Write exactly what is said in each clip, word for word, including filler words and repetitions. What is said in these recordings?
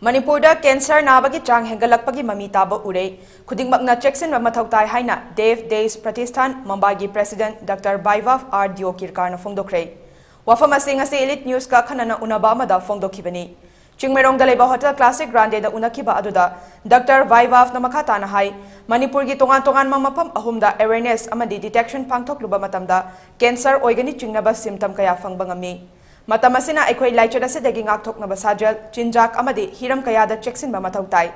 ꯃꯅꯤꯄꯨꯔꯗ ꯀꯦꯟꯁꯔ ꯅꯥꯕꯒꯤ ꯆꯥꯡ ꯍꯦꯟꯒꯠꯂꯛꯄꯒꯤ ꯃꯃꯤ ꯇꯥꯕ ꯎꯔꯦ꯫ ꯈꯨꯗꯤꯡꯃꯛꯅ ꯆꯦꯛꯁꯤꯟꯕ ꯃꯊꯧ ꯇꯥꯏ ꯍꯥꯏꯅ ꯗꯦꯚ ꯗꯦꯁ ꯄ꯭ꯔꯇꯤꯁꯊꯥꯟ ꯃꯨꯝꯕꯥꯏꯒꯤ ꯄ꯭ꯔꯦꯁꯤꯗꯦꯟꯠ ꯗꯥꯛꯇꯔ ꯕꯥꯏꯚꯥꯚ ꯑꯥꯔ ꯗꯤꯌꯣꯀꯤꯔꯀꯥꯔꯅ ꯐꯣꯡꯗꯣꯛꯈ꯭ꯔꯦ꯫ ꯋꯥꯐꯝ ꯑꯁꯤ ꯉꯁꯤ ꯏꯂꯤꯠ ꯅ꯭ꯌꯨꯁꯀ ꯑꯈꯟꯅꯅ ꯎꯅꯕ ꯑꯃꯗ ꯐꯣꯡꯗꯣꯛꯈꯤꯕꯅꯤ꯫ ꯆꯤꯡꯃꯩꯔꯣꯡꯗ ꯂꯩꯕ ꯍꯣꯇꯦꯜ ꯀ꯭ꯂꯥꯁꯤꯛ ꯒ꯭ꯔꯥꯟꯗꯦꯗ ꯎꯅꯈꯤꯕ ꯑꯗꯨꯗ ꯗꯥꯛꯇꯔ ꯕꯥꯏꯚꯥꯚꯅ ꯃꯈꯥ ꯇꯥꯅ ꯍꯥꯏ, ꯃꯅꯤꯄꯨꯔꯒꯤ ꯇꯣꯉꯥꯟ ꯇꯣꯉꯥꯟꯕ ꯃꯐꯝ ꯑꯍꯨꯝꯗ ꯑꯦꯋꯦꯔꯅꯦꯁ ꯑꯃꯗꯤ ꯗꯤꯇꯦꯛꯁꯟ ꯄꯥꯡꯊꯣꯛꯂꯨꯕ ꯃꯇꯝꯗ ꯀꯦꯟꯁꯔ ꯑꯣꯏꯒꯅꯤ ꯆꯤꯡꯅꯕ ꯁꯤꯝꯇꯝ ꯀꯌꯥ ꯐꯪꯕ ꯉꯝꯃꯤ꯫ ꯃꯇꯝ ꯑꯁꯤꯅ ꯑꯩꯈꯣꯏ ꯂꯥꯏꯆꯠ ꯑꯁꯤꯗꯒꯤ ꯉꯥꯛꯊꯣꯛꯅꯕ ꯁꯥꯖꯦꯜ, ꯆꯤꯟꯖꯥꯛ ꯑꯃꯗꯤ ꯍꯤꯔꯝ ꯀꯌꯥꯗ ꯆꯦꯛꯁꯤꯟꯕ ꯃꯊꯧ ꯇꯥꯏ꯫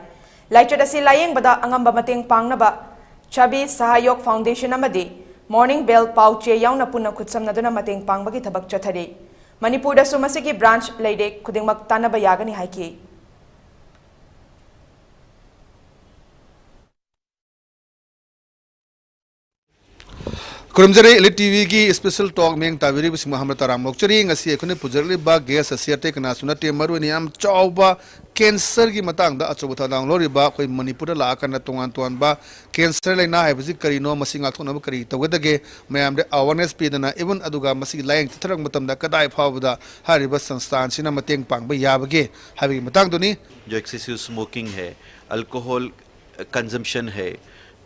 ꯂꯥꯏꯆꯠ ꯑꯁꯤ ꯂꯥꯌꯦꯡꯕꯗ ꯑꯉꯝꯕ ꯃꯇꯦꯡ ꯄꯥꯡꯅꯕ ꯆꯕꯤ ꯁꯍꯥꯌꯣꯛ ꯐꯥꯎꯟꯗꯦꯁꯟ ꯑꯃꯗꯤ ꯃꯣꯔꯅꯤꯡ ꯕꯦꯜ ꯄꯥꯎ ꯆꯦ ꯌꯥꯎꯅ ꯄꯨꯟꯅ ꯈꯨꯠꯁꯝꯅꯗꯨꯅ ꯃꯇꯦꯡ ꯄꯥꯡꯕꯒꯤ ꯊꯕꯛ ꯆꯠꯊꯔꯤ꯫ ꯃꯅꯤꯄꯨꯔꯗꯁꯨ ꯃꯁꯤꯒꯤ ꯕ꯭ꯔꯥꯟꯆ ꯂꯩꯔꯦ, ꯈꯨꯗꯤꯡꯃꯛ ꯇꯥꯟꯅꯕ ꯌꯥꯒꯅꯤ ꯍꯥꯏꯈꯤ꯫ ꯈꯨꯔꯨꯝꯖꯔꯤ, ꯏꯂꯤꯠ ꯇꯤꯚꯤꯒꯤ ꯏꯁꯄꯦꯁꯦꯜ ꯇꯣꯛ ꯃꯤꯠꯌꯦꯡ ꯇꯥꯕꯤꯔꯤꯕꯁꯤꯡꯕꯨ ꯍꯝꯅ ꯇꯔꯥꯝ ꯑꯣꯛꯆꯔꯤ꯫ ꯉꯁꯤ ꯑꯩꯈꯣꯏꯅ ꯄꯨꯖꯔꯛꯂꯤꯕ ꯒꯦꯁ ꯑꯁꯤ ꯑꯇꯩ ꯀꯅꯥꯁꯨ ꯅꯠꯇꯦ, ꯃꯔꯨꯑꯣꯏꯅ ꯌꯥꯝ ꯆꯥꯎꯕ ꯀꯦꯟꯁꯔꯒꯤ ꯃꯇꯥꯡꯗ ꯑꯆꯧꯕ ꯊꯧꯗꯥꯡ ꯂꯧꯔꯤꯕ, ꯑꯩꯈꯣꯏ ꯃꯅꯤꯄꯨꯔꯗ ꯂꯥꯛꯑꯀꯥꯟꯗ ꯇꯣꯉꯥꯟ ꯇꯣꯉꯥꯟꯕ ꯀꯦꯟꯁꯔ ꯂꯥꯏꯅꯥ ꯍꯥꯏꯕꯁꯤ ꯀꯔꯤꯅꯣ, ꯃꯁꯤ ꯉꯥꯛꯊꯣꯛꯅꯕ ꯀꯔꯤ ꯇꯧꯒꯗꯒꯦ, ꯃꯌꯥꯝꯗ ꯑꯦꯋꯥꯔꯅꯦꯁ ꯄꯤꯗꯅ, ꯏꯚꯟ ꯑꯗꯨꯒ ꯃꯁꯤꯒꯤ ꯂꯥꯏꯌꯦꯡ ꯆꯠꯊꯔꯛꯄ ꯃꯇꯝꯗ ꯀꯗꯥꯏ ꯐꯥꯎꯕꯗ ꯍꯥꯏꯔꯤꯕ ꯁꯪꯁꯊꯥꯟꯁꯤꯅ ꯃꯇꯦꯡ ꯄꯥꯡꯕ ꯌꯥꯕꯒꯦ ꯍꯥꯏꯕꯒꯤ ꯃꯇꯥꯡꯗꯨꯅꯤ꯫ जो एक्सेसिव स्मोकिंग है, अल्कोहल कंजम्पशन है,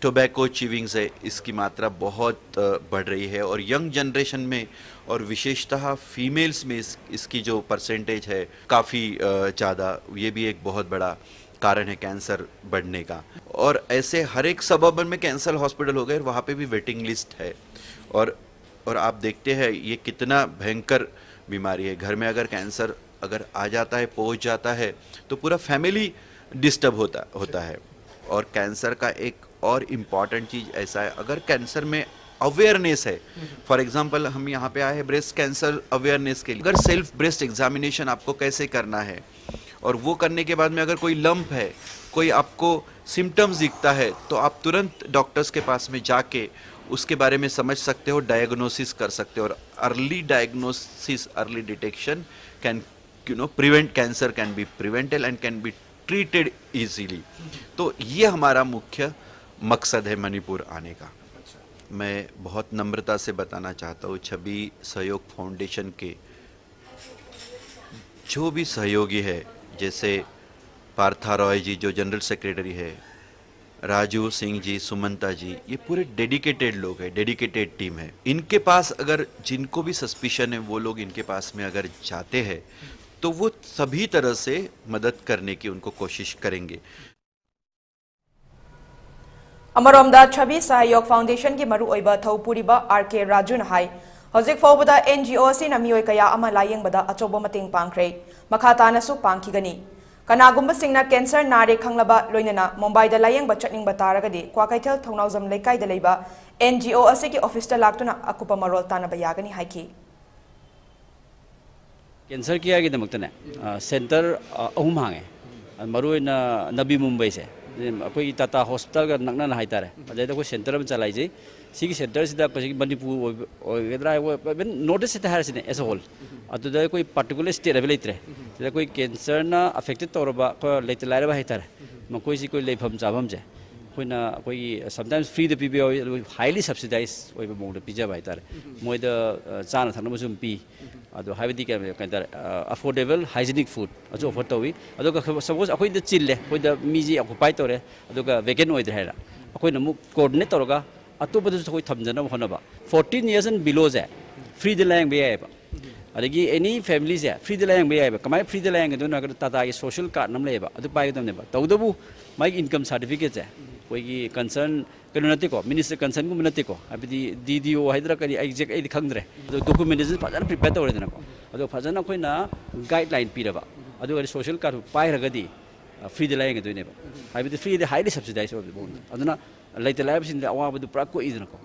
टोबैको च्यूइंग्स है, इसकी मात्रा बहुत अ, बढ़ रही है और यंग जनरेशन में और विशेषतः फीमेल्स में इस, इसकी जो परसेंटेज है काफ़ी ज़्यादा, ये भी एक बहुत बड़ा कारण है कैंसर बढ़ने का। और ऐसे हर एक सबअर्बन में कैंसर हॉस्पिटल हो गए और वहाँ पे भी वेटिंग लिस्ट है। और और आप देखते हैं ये कितना भयंकर बीमारी है। घर में अगर कैंसर अगर आ जाता है, पहुंच जाता है, तो पूरा फैमिली डिस्टर्ब होता होता है। और कैंसर का एक और इम्पॉर्टेंट चीज़ ऐसा है, अगर कैंसर में अवेयरनेस है, फॉर एग्जांपल हम यहाँ पे आए हैं ब्रेस्ट कैंसर अवेयरनेस के लिए, अगर सेल्फ ब्रेस्ट एग्जामिनेशन आपको कैसे करना है, और वो करने के बाद में अगर कोई लंप है, कोई आपको सिम्टम्स दिखता है, तो आप तुरंत डॉक्टर्स के पास में जाके उसके बारे में समझ सकते हो, डायग्नोसिस कर सकते हो। और early diagnosis, early detection can, you know, prevent, cancer can be prevented and can be treated easily. तो ये हमारा मुख्य मकसद है मणिपुर आने का। मैं बहुत नम्रता से बताना चाहता हूँ, छवि सहयोग फाउंडेशन के जो भी सहयोगी है, जैसे पार्था रॉय जी जो जनरल सेक्रेटरी है, राजू सिंह जी, सुमंता जी, ये पूरे डेडिकेटेड लोग हैं, डेडिकेटेड टीम है। इनके पास अगर जिनको भी सस्पिशन है, वो लोग इनके पास में अगर जाते हैं तो वो सभी तरह से मदद करने की उनको कोशिश करेंगे। ꯑꯃꯔꯣꯝꯗ ꯁꯥꯕꯤ ꯁꯍꯌꯣꯒ ꯐꯥꯎꯟꯗꯦꯁꯟꯒꯤ ꯃꯔꯨꯑꯣꯏꯕ ꯊꯧꯄꯨꯔꯤꯕ ꯑꯥꯔ ꯀꯦ ꯔꯥꯖꯨꯅ ꯍꯥꯏ, ꯍꯧꯖꯤꯛ ꯐꯥꯎꯕꯗ ꯑꯦꯟ ꯖꯤ ꯑꯣ ꯑꯁꯤꯅ ꯃꯤꯑꯣꯏ ꯀꯌꯥ ꯑꯃ ꯂꯥꯌꯦꯡꯕꯗ ꯑꯆꯧꯕ ꯃꯇꯦꯡ ꯄꯥꯡꯈ꯭ꯔꯦ, ꯃꯈꯥ ꯇꯥꯅꯁꯨ ꯄꯥꯡꯈꯤꯒꯅꯤ꯫ ꯀꯅꯥꯒꯨꯝꯕꯁꯤꯡꯅ ꯀꯦꯟꯁꯔ ꯅꯥꯔꯦ ꯈꯪꯂꯕ, ꯂꯣꯏꯅꯅ ꯃꯨꯝꯕꯥꯏꯗ ꯂꯥꯌꯦꯡꯕ ꯆꯠꯅꯤꯡꯕ ꯇꯥꯔꯒꯗꯤ ꯀ꯭ꯋꯥꯀꯩꯊꯦꯜ ꯊꯧꯅꯥꯎꯖꯝ ꯂꯩꯀꯥꯏꯗ ꯂꯩꯕ ꯑꯦꯟ ꯖꯤ ꯑꯣ ꯑꯁꯤꯒꯤ ꯑꯣꯐꯤꯁꯇ ꯂꯥꯛꯇꯨꯅ ꯑꯀꯨꯞꯄ ꯃꯔꯣꯜ ꯇꯥꯟꯅꯕ ꯌꯥꯒꯅꯤ ꯍꯥꯏꯈꯤ꯫ ꯀꯦꯟꯁꯔ ꯀꯤꯌꯔꯒꯤꯗꯃꯛꯇꯅꯦ, ꯁꯦꯟꯇꯔ ꯑꯍꯨꯝ ꯍꯥꯡꯉꯦ꯫ ꯃꯔꯨꯑꯣꯏꯅ ꯅꯕꯤ ꯃꯨꯝꯕꯩꯁꯦ, ꯑꯩꯈꯣꯏꯒꯤ ꯇꯥꯇꯥ ꯍꯣꯁꯄꯤꯇꯥꯜꯒ ꯅꯛꯅꯅ ꯍꯥꯏꯇꯥꯔꯦ꯫ ꯑꯗꯩꯗ ꯑꯩꯈꯣꯏ ꯁꯦꯟꯇꯔ ꯑꯃ ꯆꯂꯥꯏꯖꯩ꯫ ꯁꯤꯒꯤ ꯁꯦꯟꯇꯔꯁꯤꯗ ꯑꯩꯈꯣꯏꯒꯤ ꯃꯅꯤꯄꯨꯔ ꯑꯣꯏꯕ- ꯑꯣꯏꯒꯗ꯭ꯔꯥ, ꯏꯚꯟ ꯅꯣꯔꯠ ꯏꯁꯇ ꯍꯥꯏꯔꯁꯤꯅꯦ, ꯑꯦꯁ ꯑ ꯍꯣꯜ, ꯑꯗꯨꯗ ꯑꯩꯈꯣꯏ ꯄꯥꯔꯇꯤꯀꯨꯂꯔ ꯁ꯭ꯇꯦꯠ ꯍꯥꯏꯕ ꯂꯩꯇ꯭ꯔꯦ꯫ ꯁꯤꯗ ꯑꯩꯈꯣꯏ ꯀꯦꯟꯁꯔꯅ ꯑꯐꯦꯛꯇꯦꯠ ꯇꯧꯔꯕ ꯑꯩꯈꯣꯏ ꯂꯩꯇ ꯂꯥꯏꯔꯕ ꯍꯥꯏꯇꯥꯔꯦ, ꯃꯈꯣꯏꯁꯤ ꯑꯩꯈꯣꯏ ꯂꯩꯐꯝ ꯆꯥꯐꯝꯁꯦ ꯑꯩꯈꯣꯏꯅ, ꯑꯩꯈꯣꯏꯒꯤ ꯁꯝꯇꯥꯏꯝꯁ ꯐ꯭ꯔꯤꯗ ꯄꯤꯕ ꯌꯥꯎꯏ, ꯑꯗꯨꯕꯨ ꯍꯥꯏꯂꯤ ꯁꯕꯁꯤꯗꯥꯏꯁ ꯑꯣꯏꯕ ꯃꯑꯣꯡꯗ ꯄꯤꯖꯕ ꯍꯥꯏꯇꯥꯔꯦ꯫ ꯃꯣꯏꯗ ꯆꯥꯅ ꯊꯛꯅꯕꯁꯨ ꯑꯗꯨꯝ ꯄꯤ꯫ ꯑꯗꯣ ꯍꯥꯏꯕꯗꯤ ꯀꯩ ꯍꯥꯏꯇꯥꯔꯦ, ꯑꯐꯣꯔꯗꯦꯕꯜ ꯍꯥꯏꯖꯤꯅꯤꯛ ꯐꯨꯗ ꯑꯗꯨ ꯑꯣꯐꯔ ꯇꯧꯏ꯫ ꯑꯗꯨꯒ ꯁꯄꯣꯁ ꯑꯩꯈꯣꯏꯗ ꯆꯤꯜꯂꯦ, ꯑꯩꯈꯣꯏꯗ ꯃꯤꯁꯤ ꯑꯣꯀꯨꯄꯥꯏ ꯇꯧꯔꯦ, ꯑꯗꯨꯒ ꯚꯦꯀꯦꯟ ꯑꯣꯏꯗ꯭ꯔꯦ ꯍꯥꯏꯔ, ꯑꯩꯈꯣꯏꯅ ꯑꯃꯨꯛ ꯀꯣꯑꯣꯔꯗꯤꯅꯦꯠ ꯇꯧꯔꯒ ꯑꯇꯣꯞꯄꯗꯁꯨ ꯑꯩꯈꯣꯏ ꯊꯝꯖꯅꯕ ꯍꯣꯠꯅꯕ꯫ ꯐꯣꯔꯇꯤꯟ ꯏꯌꯔꯁ ꯑꯦꯟ ꯕꯤꯂꯣꯁꯦ ꯐ꯭ꯔꯤꯗ ꯂꯥꯌꯦꯡꯕ ꯌꯥꯏꯑꯕ꯫ ꯑꯗꯒꯤ ꯑꯦꯅꯤ ꯐꯦꯃꯤꯂꯤꯁꯦ ꯐ꯭ꯔꯤꯗ ꯂꯥꯌꯦꯡꯕ ꯌꯥꯏꯑꯕ꯫ ꯀꯃꯥꯏꯅ ꯐ꯭ꯔꯤꯗ ꯂꯥꯌꯦꯡꯒꯗꯣꯏꯅꯣ ꯍꯥꯏꯔꯒꯗꯤ, ꯇꯥꯇꯥꯒꯤ ꯁꯣꯁꯤꯌꯦꯜ ꯀꯥꯔꯗ ꯑꯃ ꯂꯩꯌꯦꯕ, ꯑꯗꯨ ꯄꯥꯏꯒꯗꯕꯅꯦꯕ꯫ ꯇꯧꯕꯇꯕꯨ ꯃꯥꯒꯤ ꯏꯟꯀꯝ ꯁꯥꯔꯇꯤꯐꯤꯀꯦꯠꯁꯦ ꯑꯩꯈꯣꯏꯒꯤ ꯀꯟꯁꯔꯟ ꯀꯩꯅꯣ ꯅꯠꯇꯦꯀꯣ, ꯃꯤꯅꯤꯁꯇꯔ ꯀꯟꯁꯔꯟꯒꯨꯝꯕ ꯅꯠꯇꯦꯀꯣ, ꯍꯥꯏꯕꯗꯤ ꯗꯤ ꯗꯤ ꯑꯣ ꯍꯥꯏꯗ꯭ꯔꯥ ꯀꯔꯤ, ꯑꯦꯛꯖꯦꯛ ꯑꯩꯗꯤ ꯈꯪꯗ꯭ꯔꯦ꯫ ꯑꯗꯣ ꯗꯣꯀꯨꯃꯦꯟꯇꯦꯁꯟ ꯐꯖꯅ ꯄ꯭ꯔꯤꯄꯦꯌꯔ ꯇꯧꯔꯦꯗꯅꯀꯣ, ꯑꯗꯣ ꯐꯖꯅ ꯑꯩꯈꯣꯏꯅ ꯒꯥꯏꯗꯂꯥꯏꯟ ꯄꯤꯔꯕ, ꯑꯗꯨꯒ ꯁꯣꯁꯤꯌꯦꯜ ꯀꯥꯔꯗ ꯄꯥꯏꯈ꯭ꯔꯒꯗꯤ ꯐ꯭ꯔꯤꯗ ꯂꯥꯌꯦꯡꯒꯗꯣꯏꯅꯦꯕ꯫ ꯍꯥꯏꯕꯗꯤ ꯐ꯭ꯔꯤꯗ ꯍꯥꯏꯂꯤ ꯁꯕꯁꯤꯗꯥꯏꯁ ꯑꯣꯏꯕ ꯃꯑꯣꯡꯗ꯫ ꯑꯗꯨꯅ ꯂꯩꯇ ꯂꯥꯏꯔꯕꯁꯤꯡꯗ ꯑꯋꯥꯕꯗꯨ ꯄꯨꯔꯥ ꯀꯣꯛꯏꯗꯅꯀꯣ꯫